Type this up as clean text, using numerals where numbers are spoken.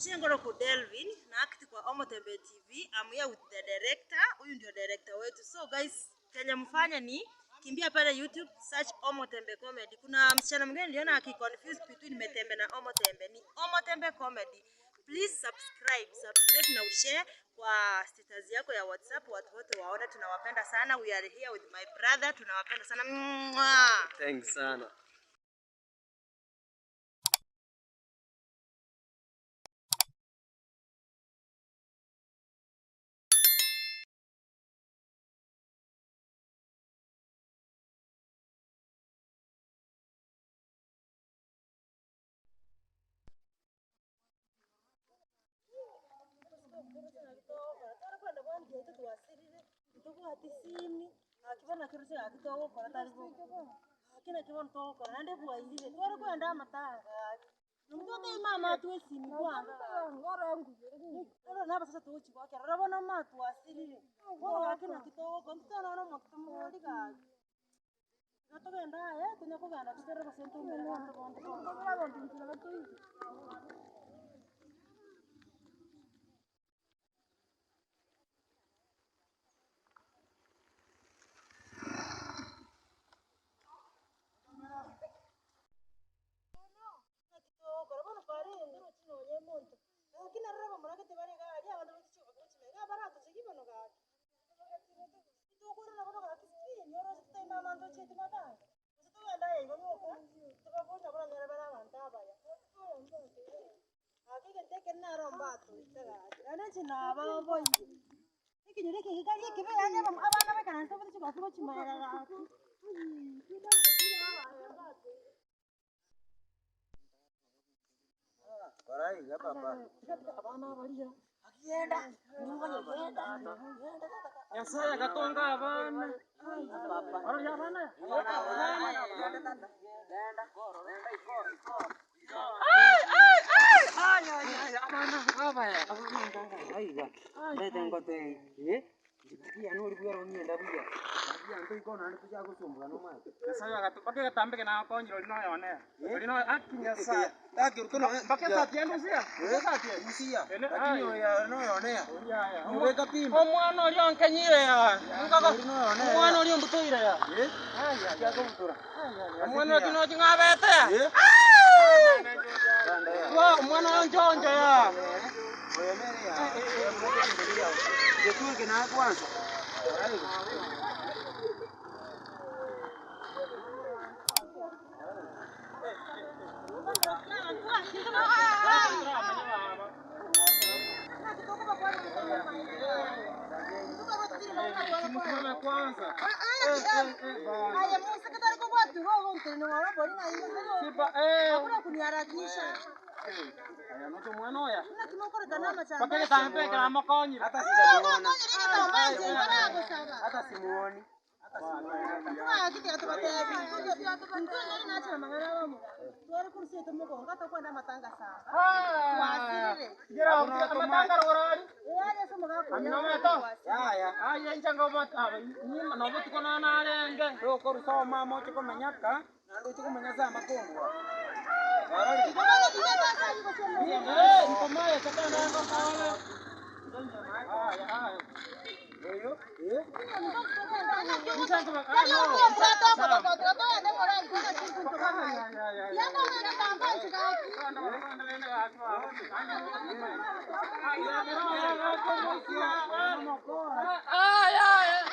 Inche ngoroku Delvin, na act kwa Omotembe TV, I'm here with the director, huyu ndio director wetu. So guys, kenye mfanye ni kimbia pale YouTube, search Omotembe Comedy. Kuna msichana mwingine niliona akiconfuse between Metembe na Omotembe. Ni Omotembe Comedy. Please subscribe, subscribe na ushare kwa status yako ya WhatsApp, watu wote waone. Tunawapenda sana. We are here with my brother, tunawapenda sana. Mwah. Thanks sana. Nyasaye agatonga abana, orore abana Nyasaye agato mpaka egetambe eke nagokonyire oria noyo one, oria noyo aki Nyasaye. Mpaka esati ende usia, esati eye. Oria aya. Omwana oria onkenyire yaa, omwana oria ombutoire yaa. Omwana oria nochi ng'abete yaa. Omwana oyo nchoncho yaa. Simama kwanza. Sipa eh. Aya nocho mwana oya. Mpaka egetambe ekero amokonyire. Hata simuoni. Amatanga rogoro Aminometo. Aye inche nobotuko nonya narenge. Tokorusoma mama oche komenyaka naende oche komenya ase amakongwa. Nkomaete tena ngokore. Aya aya.